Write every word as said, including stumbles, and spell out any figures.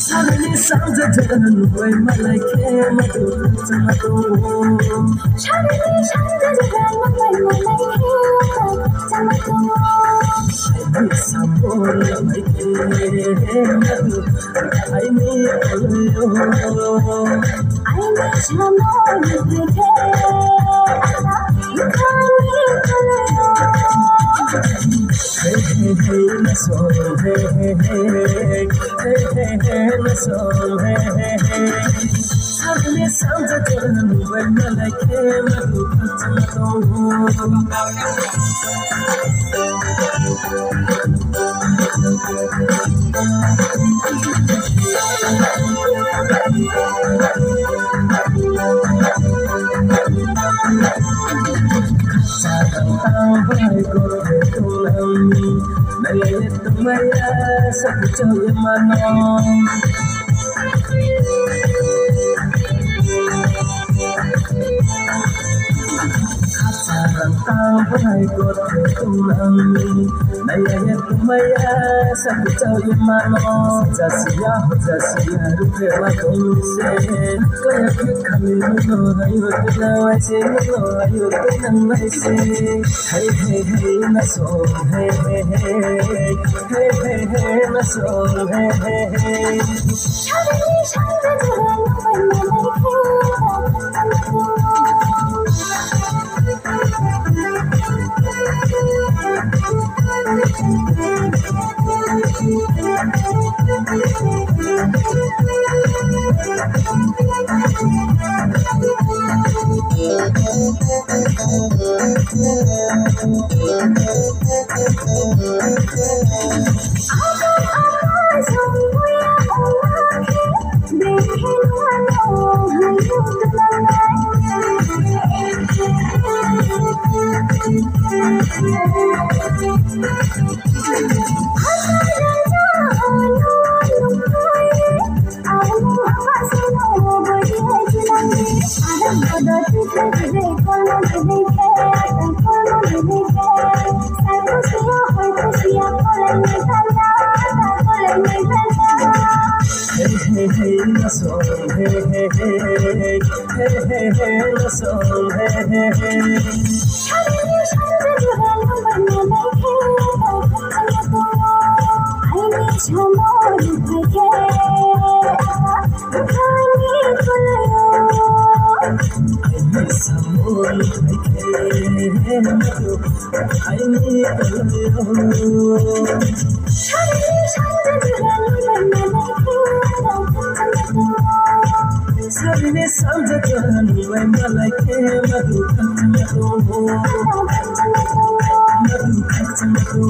Sarni sanja jagan bai malai khe madu chama to. Sarni sanja jagan bai malai khe chama to. Ai sapor bai khe madu ai ni ayo. Ai ni chama ni khe. Naya ya tumaya sakuchao ya mano. Jasiya ho jasiya rupe wa tongse. Kaya ke kami muno ayo tuna waise muno ayo tuna waise. Hey hey hey na so hey hey hey. Hey hey hey na so hey hey hey. Sabini sanja jalan bai malai ke madu kacang tu. Madu kacang tu.